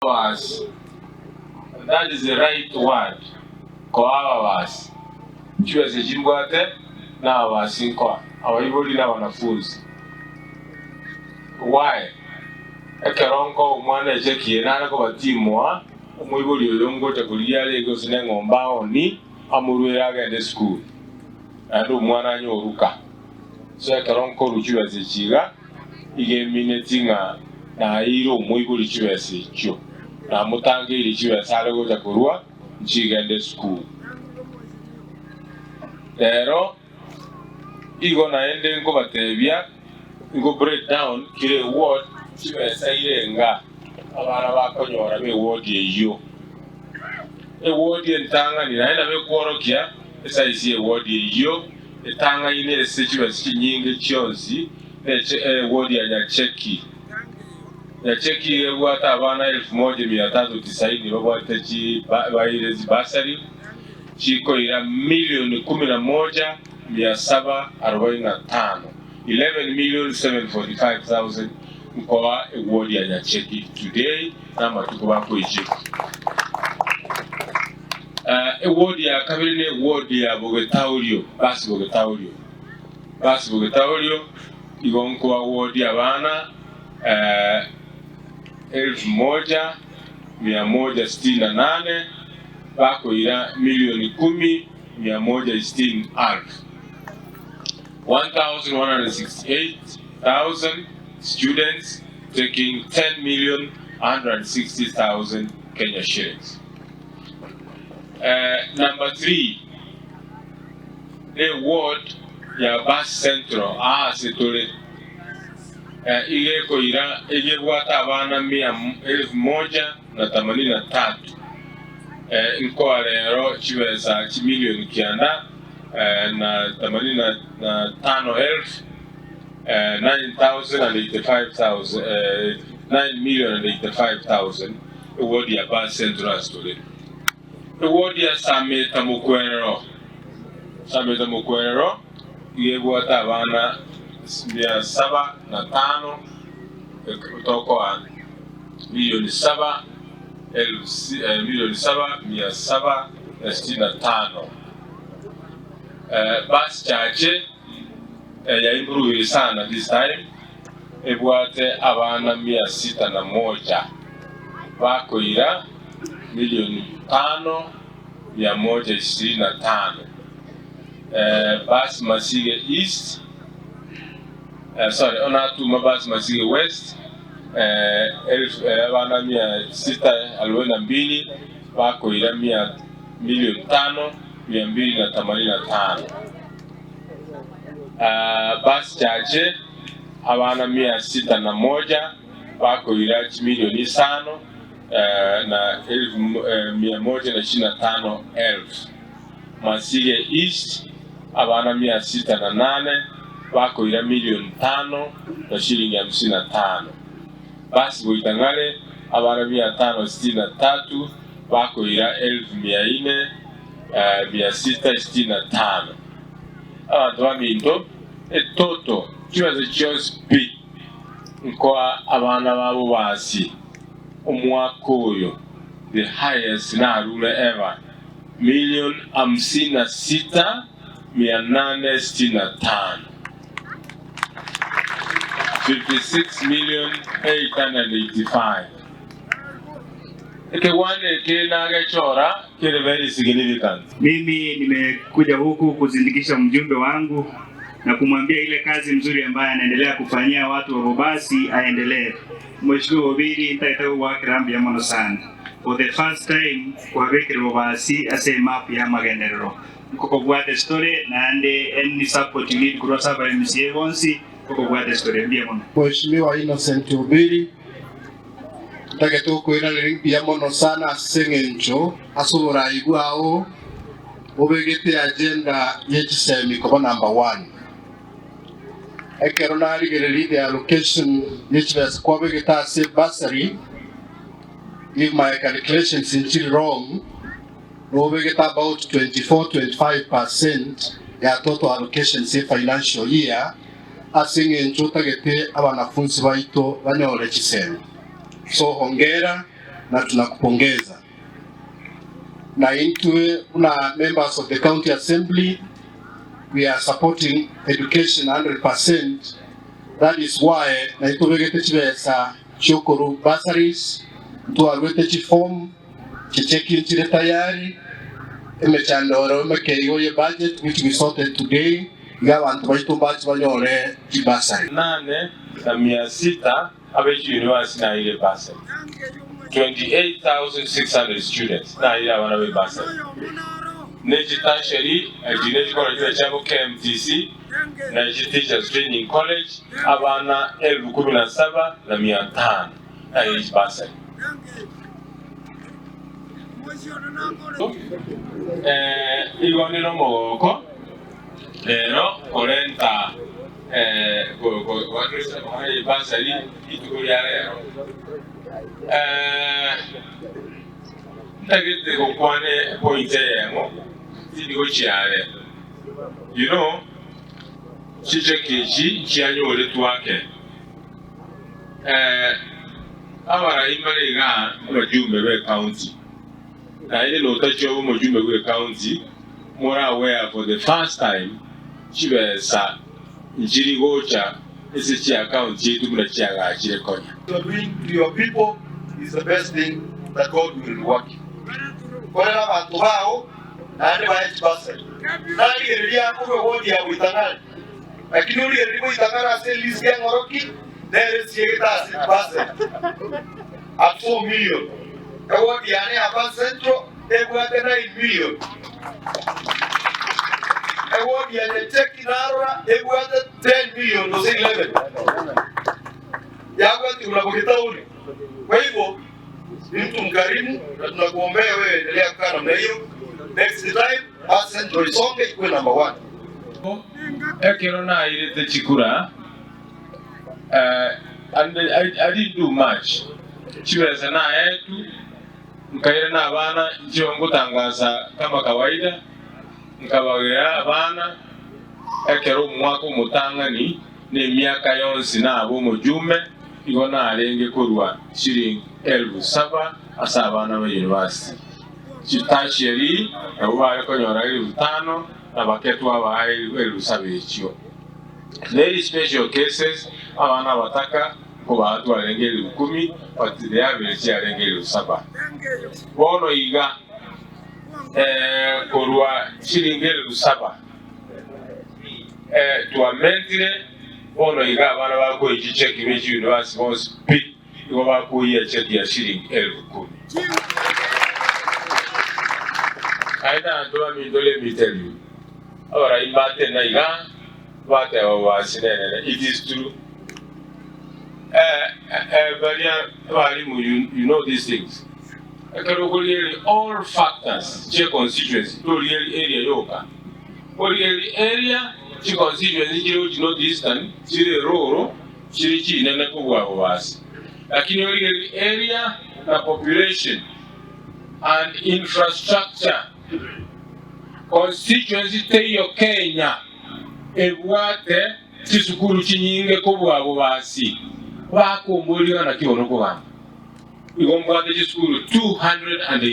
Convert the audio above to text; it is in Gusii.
Ababasi, that is the right word, koa ababasi chibesa echi mbwate na ababasi nkoa abaibori na abanafunzi. Why? Ekero nkoa omwana echeki eye nare kobatimoa omoibori oyo ngocha korigia arenge gose na eng'ombe aoni amorwere agende esukuru naende omwana anyoruka. So ekero nkorwa chibesa echi iga Iga emineti ng'a naeire omoibori chibesa echio, namotangeire chibesa are gocha korua nchigende esukuru. Rero igo naende nkobatebia nko break down kera eward chibesa irenga abana bakonyora be eward eyio. Eward entang'ani naende nabo ekworokia esize ye eward eyio etang'aine ase chibesa chinyinge chionsi Neche ewodi ya Nyacheki. Nyacheki iga ebwate abana elfu moja mia tatu tisaini babwate chi baire chibasari chikoira milioni kumi na moja mia saba arobaini na tano, 11,745,000, nkoa ewodi ya Nyacheki today na amatuko bakoicheka. Ewodi ya kabere ne ewodi ya Bogetaurio, basi Bogetaurio. Basi bogetaorio igo nkoawodia abana elfu moja mia moja sitini na nane bakoira milioni kumi mia moja sitini alfu, 1,168,000 students taking 10,160,000 Kenya shillings. Number three. Ne ward ya Bas Central aase tore iga ekoira iga ebwate abana mia elfu moja na themanini na tatu nkoa rero chibesa chimilioni kianda na themanini na tano elfu, 9,085,000, 9,085,000 eward ya Bas Central ase tore. Ewodi ya Sameta mokwerero, Sameta mokwerero iga ebwate abana mia saba na tano, tokoa milioni saba elfu milioni saba mia saba na sitini na tano. Basi chache ya improve sana this time ebwate abana mia sita na moja bakoira milioni tano mia moja ishirini na tano. Basi Masige East sorry onatuma basi Masige West elfu abana mia sita arobaini na mbili bakoira mia milioni tano mia mbili na themanini na tano. Basi chache abana mia sita na moja bakoira chimilioni isano na elfu mia moja na ishirini na tano elfu. Masige East abana mia sita na nane bakoira milioni tano na shilingi hamsini na tano. Basi goitang'are abana mia tano sitini na tatu bakoira elfu mia ine mia sita sitini na tano. Abanto baminto, etoto chibesa chionsi pi nkoa abana babo basi omwaka oyo the highest narure ever million hamsini na sita mia nane sitini na tano, 56,885,000. Ekegwanda eke nagechora kere very significant. Mimi nimekuja huku kuzindikisha mjumbe wangu na kumwambia ile kazi mzuri ambayo anaendelea kufanyia watu wa Bobasi aendelee. Mheshimiwa Obiri ntaete gogoakera mbuya mono sana. For the first time kwabekire Bobasi ase emap ya amagenderero. Nkokobwate story naende any support you need korwa ase aba MCA bonsi nkokobwate story. Mbuya mono. Mheshimiwa Innocent Obiri, ntagete gokoiraneria mbuya mono sana ase eng'encho ase oborai bwao obegete agenda ye chisemi koba number one. Ekero narigereria the allocation ye chibesa kwabegete ase bursary, if my calculations nchiri wrong, nobegete about 24, 25 percent ya total allocations ye financial year ase eng'encho otagete abanafunsi baito banyore chisemi. So hongera. na tunakupongeza. Na intwe buna members of the county assembly we are supporting education 100%, that is why naitobegete chibesa chiokoru bursaries, ntwarwete chiform chicheki nchire tayari emechando ero emekeigo ye budget which we sorted today iga abanto baito mbache banyore chibursary. Nane na mia sita abe chiuniversity naire bursary, 28,600 students naire abana be bursary, ne chitertiary echi ne chikoro chibe chiabo KMTC na chi Teachers Training College abana 17,500 naire chibursary. Igo nde nomogoko rero korenta ebasari rituko ria rero. Ntagete gokwana epoint eyemo tindi gochia are. You know, chicheki echi nchianyoretwe ake. Abarai mbare igaa abajumbe b'ecounty, naende notachia obe omojumbe bw'ecounty, more aware for the first time chibesa nchiri gocha ase chiaccount chiaito buna chiagachire konya. You are doing to your people is the best thing that God will reward you. Korera abanto bao naende bae chibasari. Narigereria korwa ewodi ya Boitang'are, lakini origererie Boitang'are ase elist y'eng'oroki nere esiegete ase chibasari at 4 million. Ewodi yane ya Ban Central ebwate 9 million. Ewodi ya Nyacheki narora ebwate 10 million gose 11. Yabwatigwa na bori taoni. Kwa hivyo ni mtu mkarimu na tunakuombea wewe endelea kukaa namna hiyo. Next time Ban Central isonge ikuwe number 1. Ekero nairete chikura, and I didn't do much, chibesa naetwe, nkaira na abana inche ngotangasa kama kawaida, nkabagera abana ekero omwaka omotang'ani na emiaka yonsi naba omojumbe, igo narenge korwa shilingi 7,000 ase abana ba university. Chitertiary nabo bare konyora 5,000 na bake twabaa 7,000 echio. Very special cases abana abataka nkobaa twarenge 10,000, but the average yarenge 7,000. Bono iga korwa shilingi 7,000 twamentire bono iga abana bakoyia chicheki be chiuniversity bonsi pi igo bakoyia echeki ya shilingi 10,000. Aye abanto baminto, let me tell you, abarai mbatena iga bateba bobasi nenene, it is true. Baria abalimu, you know these things. Ekero okorigereria all factors chie constituency, torigereria area yoka, origereria area chi constituency chire gochi North Eastern chire eroro chire chinene kobua bobasi, lakini origereria area na population and infrastructure, constituency teiyo Kenya ebwate chisukuru chinyinge kobua bobasi. Bakomborigana naki bono okogamba igo mbwate chisukuru 200.